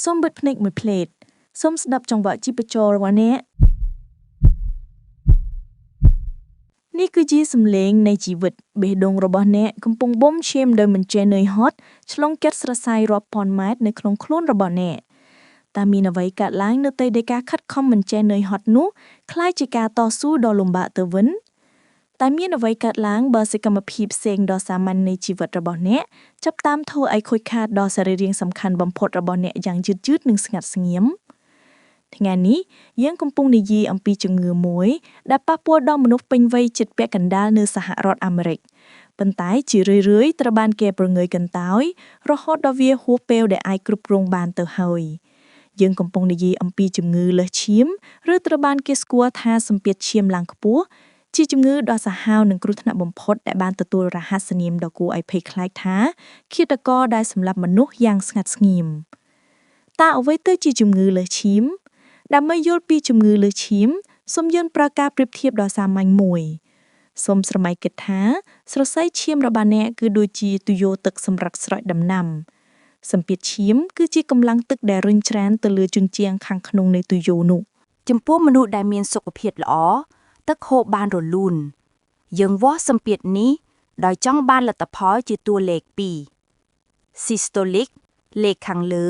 សូមបិទភ្នែកមួយភ្លែតសូមស្ដាប់ចង្វាក់ជីពចររបស់អ្នកនេះគឺជាសំឡេងនៃជីវិតបេះដូងរបស់អ្នកកំពុងបូមឈាមដោយមិនចេះនឿយហត់ឆ្លងកាត់សរសៃរាប់ពាន់ម៉ែត្រនៅក្នុងខ្លួនរបស់អ្នកតើមានអ្វីកើតឡើងនៅពេលដែលការខិតខំមិនចេះនឿយហត់នោះក្លាយជាការតស៊ូដ៏លំបាកទៅវិញតើមានអ្វីកើតឡើងបើសកម្មភាពផ្សេងដ៏សាមញ្ញនៃជីវិតរបស់អ្នកចាប់តាមធ្វើឲ្យខូចខាតដល់សរីរាង្គសំខាន់បំផុតរបស់អ្នកយ៉ាងយឺតៗនិងស្ងាត់ស្ងៀមថ្ងៃនេះយើងកំពុងនិយាយអំពីជំងឺមួយដែលប៉ះពាល់ដល់មនុស្សពេញវ័យជិតពាក់កណ្ដាលនៅសហរដ្ឋអាមេរិកប៉ុន្តែជារឿយៗត្រូវបានគេប្រងើយកន្តើយរហូតដល់វាហួសពេលដែលអាចគ្រប់គ្រងបានទៅហើយយើងកំពុងនិយាយអំពីជំងឺលើសឈាមឬត្រូវបានគេស្គាល់ថាសម្ពាធឈាមឡើងខ្ពស់ជាជំងឺដ៏សាហាវនិងគ្រោះថ្នាក់បំផុតដែលបានទទួលរហស្សនាមដ៏គួរឲ្យភ័យខ្លាចថាឃាតករដែលសម្លាប់មនុស្សយ៉ាងស្ងាត់ស្ងៀមតើអ្វីទៅជាជំងឺលើសឈាមដើម្បីយល់ពីជំងឺលើសឈាមសូមយើងប្រើការប្រៀបធៀបដ៏សាមញ្ញមួយសូមស្រមៃគិតថាសរសៃឈាមរបស់អ្នកគឺដូចជាទុយោទឹកសម្រាប់ស្រោចដំណាំសម្ពាធឈាមគឺជាកម្លាំងទឹកដែលរុញច្រានទៅលើជញ្ជាំងខាងក្នុងនៃទុយោនោះ ចំពោះមនុស្សដែលមានសុខភាពល្អទឹកហូរបានរលូនយើងវាស់សម្ពាធនេះដោយចង់បានលទ្ធផលជាតួលេខ2 Systolic លេខខាងលើ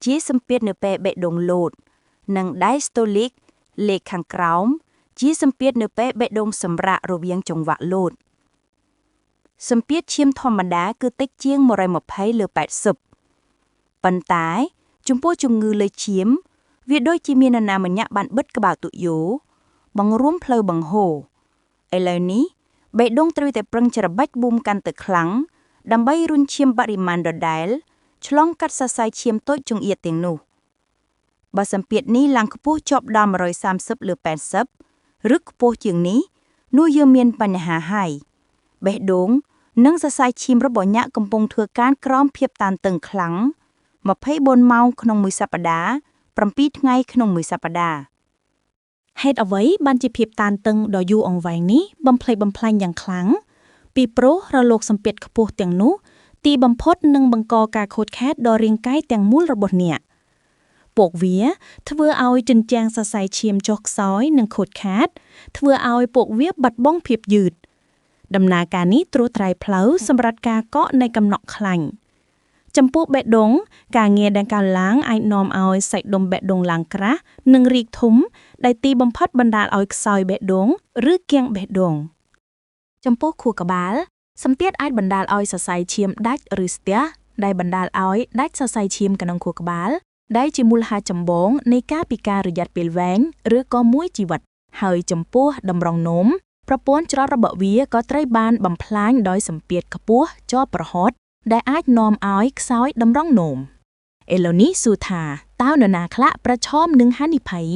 ជាសម្ពាធនៅពេលបេះដូងលោតនិង Diastolic លេខខាងក្រោម ជាសម្ពាធនៅពេលបេះដូងសម្រាករវាងចង្វាក់លោតសម្ពាធឈាមធម្មតាគឺតិចជាង120លើ80ប៉ុន្តែចំពោះជំងឺលើសឈាម វាដូចជាមាននរណាម្នាក់បានបិទក្បាលទុយោ បង្រួមផ្លូវបង្ហូរឥឡូវនេះបេះដូងត្រូវតែប្រឹងច្របាច់បូមកាន់តែខ្លាំងដើម្បីរុញឈាមបរិមាណដដែលឆ្លងកាត់សរសៃឈាមតូចចង្អៀតទាំងនោះបើសម្ពាធនេះឡើងខ្ពស់ជាប់ដល់130លើ80ឬខ្ពស់ជាងនេះនោះយើងមានបញ្ហាហើយបេះដូងនិងសរសៃឈាមរបស់អ្នកកំពុងធ្វើការក្រោមភាពតានតឹងខ្លាំង24ម៉ោងក្នុងមួយសប្តាហ៍7ថ្ងៃក្នុងមួយសប្តាហ៍ ហេតុអ្វីបានជាភាពតានតឹងដ៏យូរអង្វែងនេះបំផ្លិចបំផ្លាញយ៉ាងខ្លាំងពីព្រោះរលកសម្ពាធខ្ពស់ទាំងនោះទីបំផុតនឹងបង្កការខូចខាតដល់រាងកាយទាំងមូលរបស់អ្នកពួកវាធ្វើឲ្យជញ្ជាំងសរសៃឈាមចុះខ្សោយនិងខូចខាតធ្វើឲ្យពួកវាបាត់បង់ភាពយឺតដំណើរការនេះត្រួសត្រាយផ្លូវសម្រាប់ការកកនៃកំណកខ្លាញ់ចំពោះបេះដូងការងារដែលកើនឡើងអាចនាំឲ្យសាច់ដុំបេះដូងឡើងក្រាស់និងរីកធំដែលទីបំផុតបណ្ដាលឲ្យខ្សោយបេះដូងឬគាំងបេះដូងចំពោះខួរក្បាលសម្ពាធអាចបណ្ដាលឲ្យសរសៃឈាមដាច់ឬស្ទះដែលបណ្ដាលឲ្យដាច់សរសៃឈាមក្នុងខួរក្បាលដែលជាមូលហេតុចម្បងនៃការពិការរយៈពេលវែងឬក៏មួយជីវិតហើយចំពោះតម្រងនោមប្រព័ន្ធច្រត់របស់វាក៏ត្រូវបានបំផ្លាញដោយសម្ពាធខ្ពស់ជាប់រហូតដែលអាចនាំឲ្យខ្សោយតម្រងនោមឥឡូវនេះសួរថាតើនរណាខ្លះប្រឈមនឹងហានិភ័យ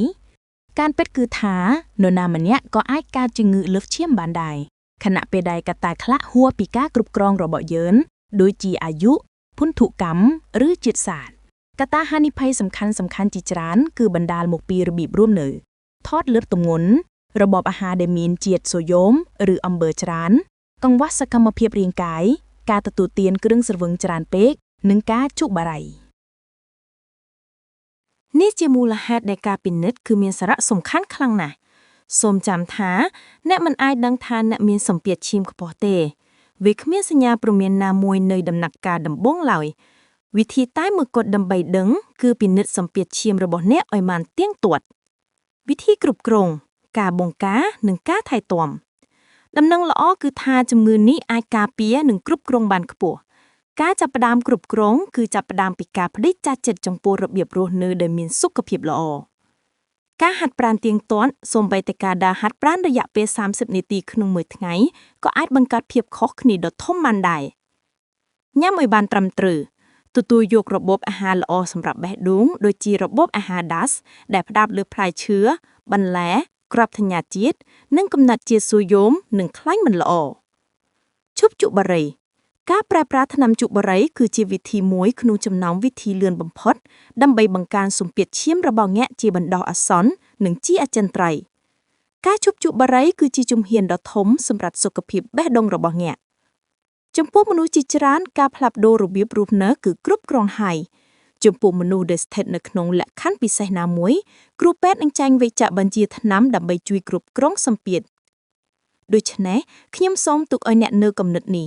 ការពិតគឺថានរណាម្នាក់ក៏អាចកើតជំងឺលើសឈាមបានដែរខណៈពេលដែលកត្តាខ្លះហួសពីការគ្រប់គ្រងរបស់យើងដូចជាអាយុភុនធុកម្មឬជាតិសាសន៍កត្តាហានិភ័យសំខាន់សំខាន់ជាច្រើនគឺបណ្ដាលមកពីរបៀបរស់នៅថតលើកទម្ងន់របបអាហារដែលមានជាតិសូដ្យូមឬអំបិលច្រើនកង្វះសកម្មភាពរាងកាយការទទួលទានគ្រឿងស្រវឹងច្រើនពេកនិងការជក់បារី នេះជាមូលហេតុដែលការពិនិត្យគឺមានសារៈសំខាន់ខ្លាំងណាស់សូមចាំថាអ្នកមិនអាចដឹងថាអ្នកមានសម្ពាធឈាមខ្ពស់ទេវាគ្មានសញ្ញាព្រមានណាមួយនៅដំណាក់កាលដំបូងឡើយវិធីតែមួយគត់ដើម្បីដឹងគឺពិនិត្យសម្ពាធឈាមរបស់អ្នកឲ្យបានទៀងទាត់វិធីគ្រប់គ្រងការបង្ការនិងការថែទាំដំណឹងល្អគឺថាជំងឺនេះអាចការពារនិងគ្រប់គ្រងបានខ្ពស់ការចាប់ផ្ដើមគ្រប់គ្រងគឺចាប់ផ្ដើមពីការប្តេជ្ញាចិត្តចំពោះរបៀបរស់នៅដែលមានសុខភាពល្អការហាត់ប្រាណទៀងទាត់សូម្បីតែការដើរហាត់ប្រាណរយៈពេល30នាទីក្នុងមួយថ្ងៃក៏អាចបង្កើតភាពខុសគ្នាដ៏ធំបានដែរញ៉ាំឲ្យបានត្រឹមត្រូវទទួលយករបបអាហារល្អសម្រាប់បេះដូងដូចជារបបអាហារ DASH ដែលផ្ដោតលើផ្លែឈើបន្លែគ្រាប់ធញ្ញជាតិនិងកំណត់ជាតិសូដ្យូមនិងខ្លាញ់មិនល្អឈប់ជក់បារីការប្រើប្រាស់ថ្នាំជក់បារីគឺជាវិធីមួយក្នុងចំណោមវិធីលឿនបំផុតដើម្បីបង្កើនសម្ពាធឈាមរបស់អ្នកជាបណ្ដោះអាសន្ននិងជាអចិន្ត្រៃយ៍ការឈប់ជក់បារីគឺជាជំហានដ៏ធំសម្រាប់សុខភាពបេះដូងរបស់អ្នកចំពោះមនុស្សជាច្រើនការផ្លាស់ប្ដូររបៀបរស់នៅគឺគ្រប់គ្រាន់ហើយ ចំពោះមនុស្សដែលស្ថិតនៅក្នុងលក្ខខណ្ឌពិសេសណាមួយគ្រូពេទ្យនឹងចែងវេជ្ជបញ្ជាថ្នាំដើម្បីជួយគ្រប់គ្រងសម្ពាធដូច្នេះខ្ញុំសូមទុកឲ្យអ្នកនៅគំនិតនេះ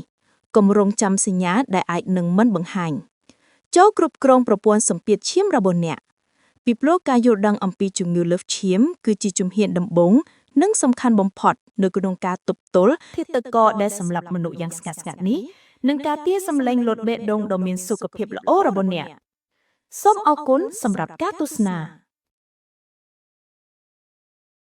កុំរងចាំសញ្ញាដែលអាចនឹងមិនបង្ហាញចូលគ្រប់គ្រងប្រព័ន្ធសម្ពាធឈាមរបស់អ្នកពីព្រោះការយល់ដឹងអំពីជំងឺលើសឈាមគឺជាជំហានដំបូងនិងសំខាន់បំផុតនៅក្នុងការទប់ទល់ ធាតុកដែលសម្លាប់មនុស្សយ៉ាងស្ងាត់ៗនេះនិងការទារសម្លេងលោតបេះដូងដ៏មានសុខភាពល្អរបស់អ្នកសូមអរគុណសម្រាប់ការទស្សនា។